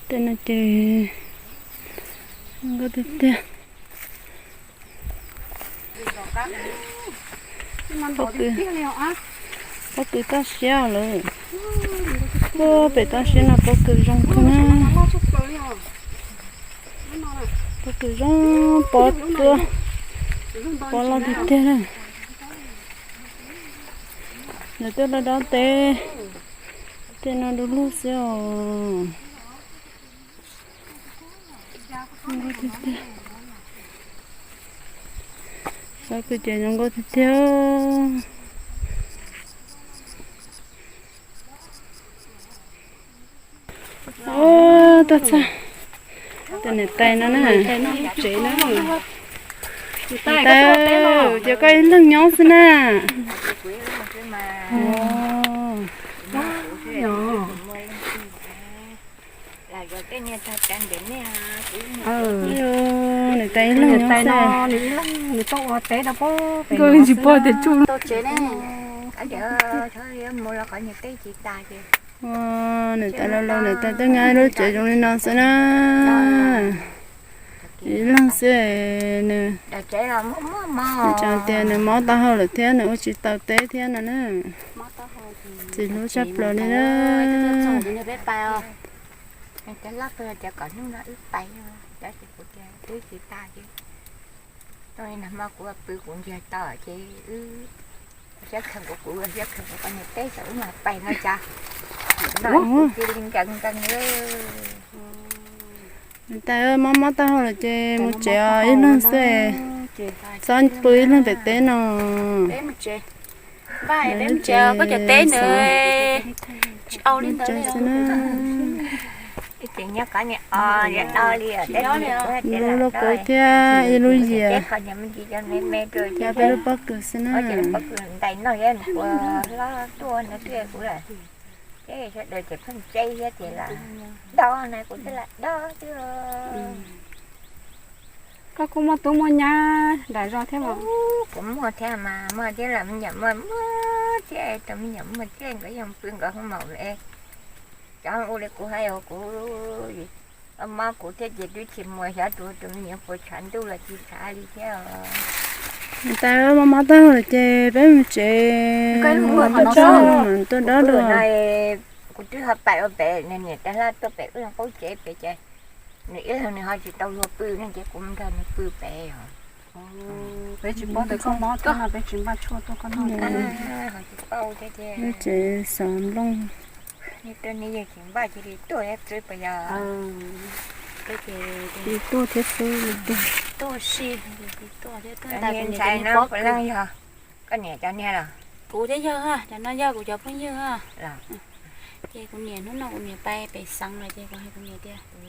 Tej no ces zoo nkauj tiag tiag. Pob kws, pob kws toj siab lawm. Pem toj siab no pob kws zoo kawg na. Pob kws zoo, pob tsuab, pob loj tiag tiag na. Lawv tuaj dob dob teb, tej no du lug xwb os. Zoo nkauj tiag tiag. Pob kws ces zoo nkauj tiag tiag. Tuaj txog tus niam tais no na. Niam tais, ces koj ib leeg nyob xwb na. Niam tais ib leeg nyob xwb. Nkawd tsis paub tias tsuj. Niam tais laus laus niam tais twb nyob lub tsev zoo li no xwb na. Ib leeg xwb nws, nws tseem tias nws mob taub hau lawm thiab nws ua tsis tau teb thiab no na. Txiv hlub tshaj plaws li na. Tau li no hmo kuv pw kuv ntsiag to ces wb, siab kheev kuv, kuv siab kheev kuv, koj niam teb xyov wb mam pais no cas. Cia li nkees nkees li. Niam tais, mob mob taub hau lawm ces mus tsev os ib leeg xwb. Txhob pw ib leeg pem teb no. Peb mus tsev, koj cov teb ntawd tsis au li ntawd li. Ib tsev nyob qab niag o, o li, lub lauj kaub thiab ib lub yias, cov peb lub pob kws xwb na. Ntais no thiab nws ua hlob tuaj no thiab kuv lawm. Ces sawv daws ces pheej tseb thiab ces lam dob na, kuv thiaj lam dob xwb. Koj kuj muaj tub muaj nyab nram zos thiab mas. Kuv muaj thiab mas, muaj thiab los me nyuam muaj, muaj thiab, tus me nyuam muaj thiab nkawd yeej pw nkawd hoob maum lawm. Cov ua li kuv hais os, kuv mob kuv thiab ces twb tsis muaj, xyov tus tus me nyuam puas tshav ntuj los tsis tshav li thiab os. Niam tais, mob mob taub hau lawm ces peb mus tsev, tuaj dob dua. Kuv twb ho pais ua pem, niam tais hlob tuaj pem wb lub qub tsev pem ces nws ib leeg nws ho tsis tau luag pw ne ces kuv nrog nws pw pem os. Peb tsis paub tias koj mob koj no peb tsis npaj tshuaj tuaj koj noj. Tsev xov nplooj. Nws yog tsis npaj cia li tuaj thiab xwb puas yog? Cia li tuaj thiab xwb. Tuaj si, cia li tuaj thiab. Ntxhais no puav leej yog koj niam cov niag los? Kuv thiab yawg, cov no yog kuv cov phooj ywg. Ces kuv niam, hnub no kuv niam pais pem xeev lawm ces kuv hais kuv niam tias kuv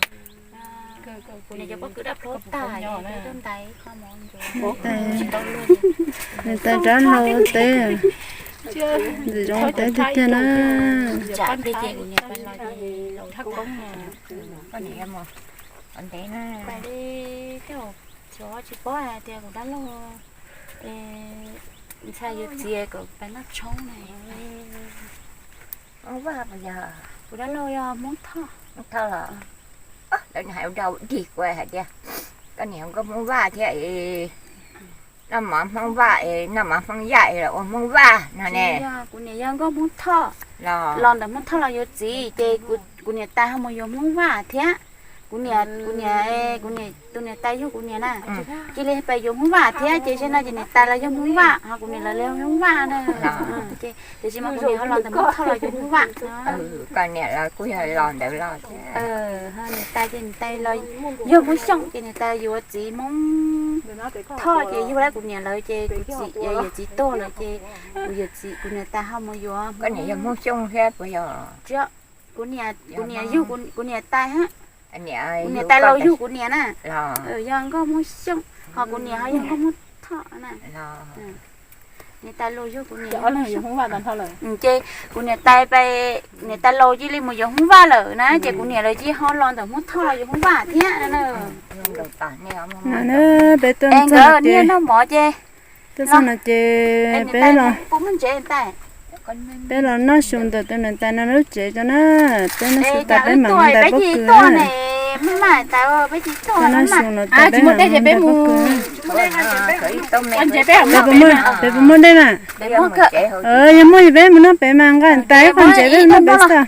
niam cov pob kws dab plhuav tag, tuaj ntais qhov mov ntsuav. Niam tais rov hlau teb, ntxim zoo teb tiag tiag na. Tsam tej ces kuv niam pais los ces laus thaj koob na. Koj niam ntev na. Pais li tej zaum tsis paub hais tias kuv dab laug ntxhais yuav txiv kom pais noj tshoob na. Hmoob Vaj puas yog? Kuv dab laug yog Hmoob Thoj. Hmoob Thoj los? Lawv hais ua dog dig kuv hais tias koj niam nkauj Hmoob Vaj thiab es noj mov Hmoob Vaj es noj mov Hmoob Yaj es los ua Hmoob Vaj no ne. Kuv niam yog nkauj Hmoob Thoj, los ntawm Hmoob Thoj los yuav txiv ces kuv niam tais ho mus yuav Hmoob Vaj thiab. Kuv niam, kuv niam, kuv niam, tus niam tais yug kuv niam na, cia li pais yuav Hmoob Vaj thiab ces zaum no ces niam tais los yog Hmoob Vaj ho kuv niam los li Hmoob Vaj na. Ces tiam sis mas kuv niam ho los ntawm Hmoob Thoj los yuav Hmoob Vaj. Koj niam los kuj yog los ntawd los thiab. Niam tais ces niam tais los yog Hmoob Xyooj ces niam tais yuav txiv Hmoob Thoj ces yug lawm kuv niam lawv ces kuv txiv, yawm txiv tuag lawm ces kuv yawm txiv, kuv niam tais ho mus yuav. Koj niam yog Hmoob Xyooj thiab puas yog? Kuv niam, kuv niam yug kuv niam tais hab. Kuv niam tais laus yug kuv niam na, yog nkauj Hmoob Xyooj, ho kuv niam ho yog nkauj Hmoob Thoj na. Niam tais laus yug kuv niam. Ces kuv niam tais, niam tais laus cia li mus yuav Hmoob Vaj lawm na ces kuv niam lawv cia li ho los ntawm Hmoob Thoj los yuav Hmoob Vaj thiab na. Peb tuaj nkawd niaj noj mov ces, tuaj txog no ces peb los, kuv muaj ntsev tais. Peb los noj su ntawm tus niam tais no lub tsev tso na, peb noj su tas peb mam mus ntais pob kws. Peb noj su no tas peb mam mus ntais pob kws. Peb puas muaj dej na? Yog muaj ces peb mus noj pem mas nqa ntais ib qho ntsev peb mus noj pem xwb.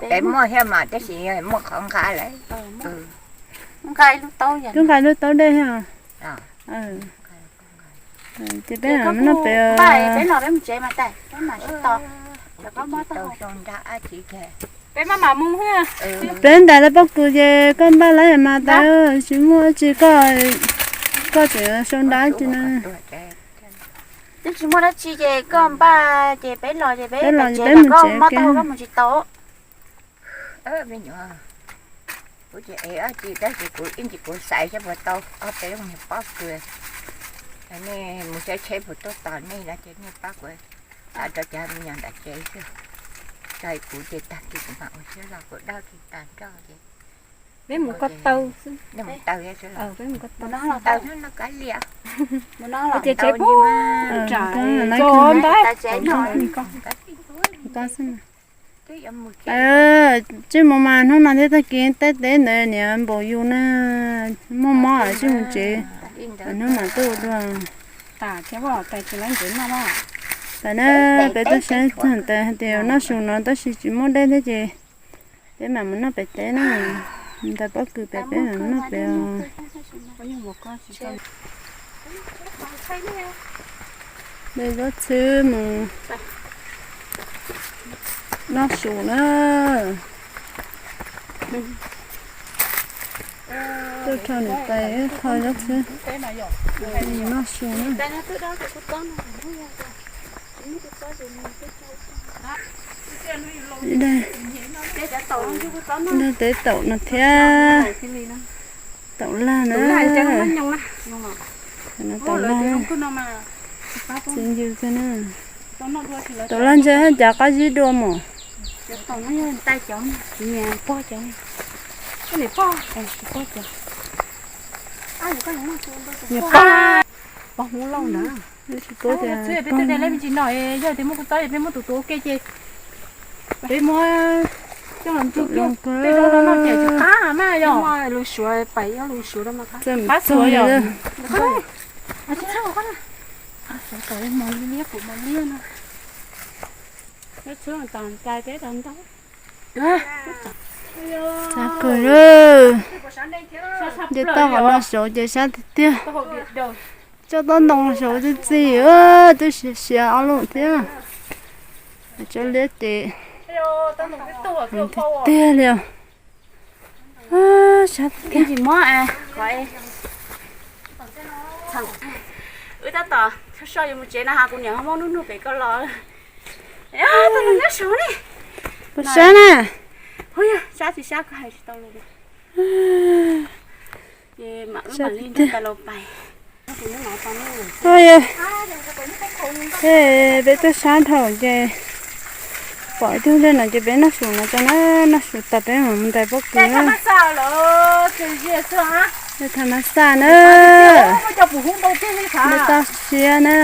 Peb muaj thiab mas tab sis muaj qhov nqa lawm. Twb nqa ib lub taub dej thiab. Ces peb mam noj pem. Peb ntais lawv pob kws ces koj npaj lawv mas tas, tsis muaj dab tsi, koj, koj tseem sau nra tsi na. Twb tsis muaj dab tsi ces koj npaj ces peb los ces peb, peb los ces peb mus tsev, koj mus tsis tau. Me nyuam, kuv tsis ev dab tsi tab sis kuv ib ntsis kuv xaiv saib puas tau ob peb niag pob kws. Nej mus saib tsheb puas tuaj tos nej no ces nej pab kuv xa rau cov me nyuam nram tsev xwb. Tso kuv ces tag kis kuv mam ua siab los kuv dawb kiag tag nrho ces peb mus ko taw xwb. Nej mus taw xwb los? Peb mus ko taw, taw no kav liam. Ces tsev puag nram tso ntawd. Tsij mus mas hnub no thiab tag kis tej teb ntawd niam npaum yus na, muaj mob tsij mus tsev, hnub mam tuaj dua. Tam na peb tuaj saib txog ntawd hais tias noj su no tab sis tsis muaj dej thiab ces peb mam mus noj pem teb na, ntais pob kws pem peb mam noj pem os. Peb zaub txhwb mus noj su na. Tuaj rho niam tais qho zaub txhwb mus noj su na. Ib daig teb taum no thiab, taum laj na. Taum laj ntse cas qab zib dua mos. Pog Hmoob Lauj ntawd. Peb tsis paub tias peb tej teb leb me ntsis no, yog tias muaj kuv txob ces peb muab tus tus ua ke ces peb muab coj los ntxuag cuag tej zaub no noj ces tsis qab mas yog. Lus suav pais ib lus suav rau mas qab, qab suav yog. Suav tau mos liab pum mos liab no. Peb txhub tas cai peb tau ntau. Sab kawg lawm. Nce toj qhov no saud ces sab tiag tiag. Tsob tob ntoo saud txi txiv, twb siav siav ob lub thiab. Tsob liab ces tiag tiag li os. Sab tiag. Wb tab tom so yuav mus tsev no ha, kuv niam ho muab nub nug pem ko los. Tau nyob su ne. Puas sab na? Sab tsis sab koj hais tsis tau li. Ces mam wb mam li nrog tais laus pais. Peb tuaj sab dhau ces pom ib tug dej no ces peb noj su no tso na, noj su tas peb mam mus ntais pob kws na. Dej tha mas xaj na. Dej toj siab na.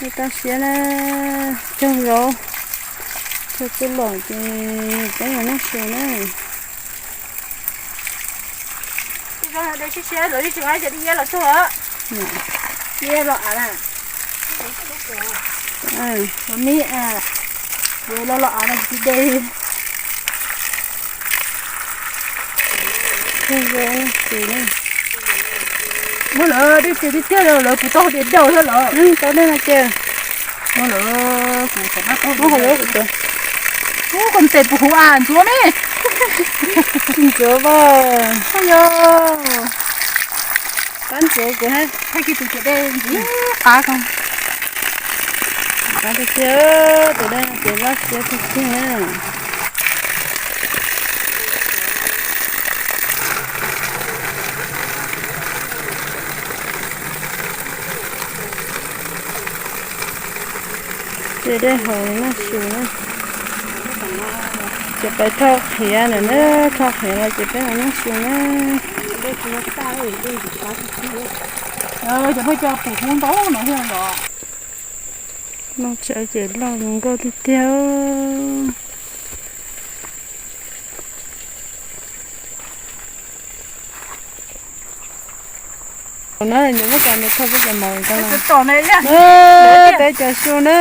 Dej toj siab na, caug zaub, caug txuj lom ces peb mam noj su na. Muab lawv dej txias tiag tiag lawv kuv tau tias daus thiab los. Tau dej no ces muab lawv kuv tau, muab hauv lawv kuv tau. Ub, koj tes puas huv as ntxuav ne. Ntxuav as. Yog qab ntxuav kuv hab. Thaij kiag tus ciam dej ntxiv qab ko. Qab tiag tiag, tus dej no ces loj siab tiag tiag. Ces dej haus noj su na. Ces peb thauj qhiav lawm na, thauj qhiav los ces peb los noj su na. Nplooj tsawb ces loj zoo nkauj tiag tiag. Na, nws muab cov nws thauj peb cov mov tau. Peb cov su na.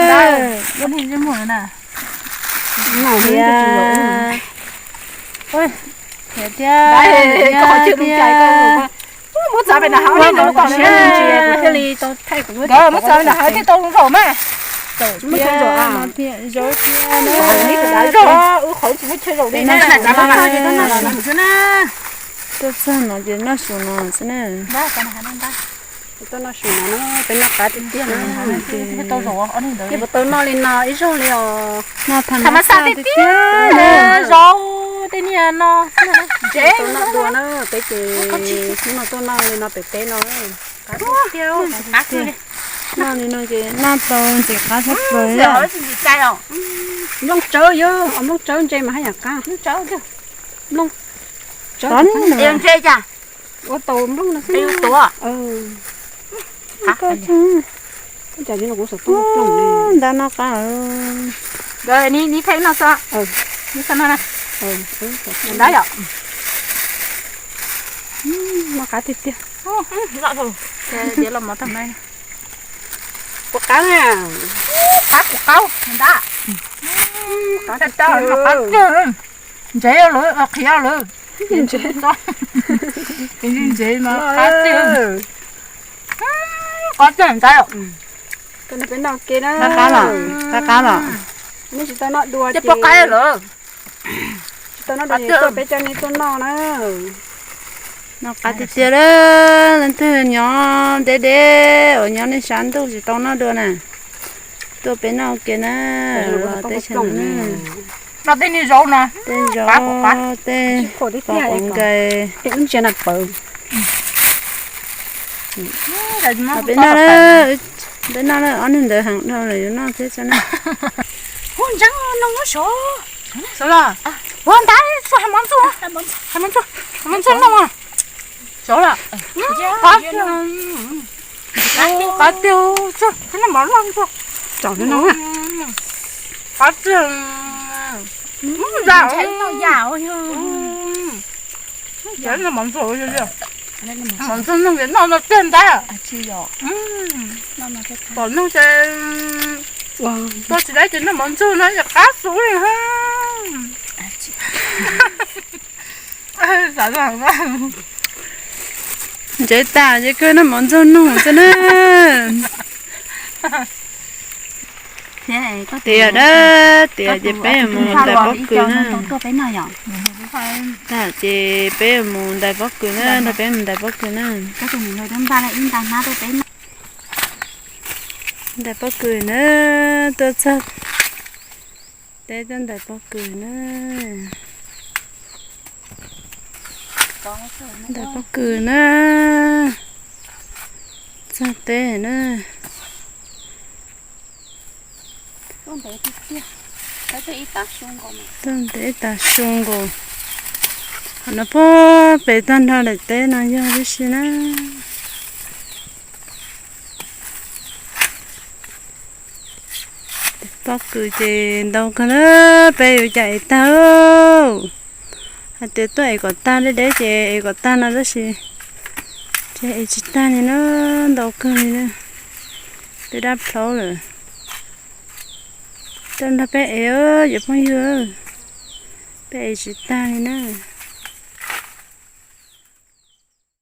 Thiab, thiab, thiab. Muab txav pem nram hav thiaj li tau ntau mas. Zaub thiab na. Tuaj txog no ces noj su no xwb na. Tuaj noj su no na, peb noj qab tiag tiag na. Yeej puas tau noj li no ib zaug li os. Noj tham mas xaj tiag tiag. Zaub tej niag no. Tsev tau noj dua na, peb ces hnub no tuaj noj li no pem teb no. Qab tiag tiag. Noj li no ces noj tau ntxim qab tshaj plaws li. Nplooj tsawb yog, nplooj tsawb ntse mas haj yam qab. Nplooj tsawb ntse cas? Ua tau nplooj no xwb. Ntab no qab. Ntab yom. Noj qab tiag tiag. Puas qab na? Qab, qab, ntab. Qab tiag tiag. Ntsev lawm, qhiav lawm. Ntsev mas qab tiag. Qab tiag ntab. Peb noj ke na. Qab qab los, qab qab los. Nej tsis tau noj dua ces, tsis tau noj dua ces tuaj peb coj nej tuaj noj na. Noj qab tiag tiag lawm, leej twg nyob deb deb uas nyob nej sab ntuj tsis tau noj dua na, tuaj peb noj ua ke na. Los teb chaws no na. Noj tej niag zaub no, tej zaub, tej pom quav nkaus. Peb noj, peb noj ob niag ntawd heev dhau lawm yuav noj thiab tso na. Hu ntseeb no muab sov. Sov los. Ua ntab, hais mov ntxuag, hais mov ntxuag, hais mov ntxuag noj. Sov los. Qab tiag, qab tiag, noj mov noj ntxuag. Qab tiag. Noj mov ntxuag, mov ntxuag noj ces noj no tiag ntab. Pom neeg ces tuaj tsis deb ces noj mov ntxuag no ces qab xwb li. Ntsev tas ces kawg noj mov ntxuag noj xwb na. Tiav dab, tiav ces peb mus ntais pob kws na. Tag ces peb mus ntais pob kws na, nrog peb mus ntais pob kws na. Ntais pob kws na, tuaj txog teb tuaj ntais pob kws na. Ntais pob kws na, txog teb na. Tuaj ntev ib tag su nkaus. Qhov no puag pem tag nrho daim teb no yog tib si na. Pob kws ces ntau kawg na, peb yuav cas ev tag. Hais tias tuaj ev kom tag deb deb ces ev kom tag no tab sis ces ev tsis tag li na, ntau kawg li na. Peb dab plaub lawm. Tuaj nrog peb ev, cov phooj ywg, peb ev tsis tag li na.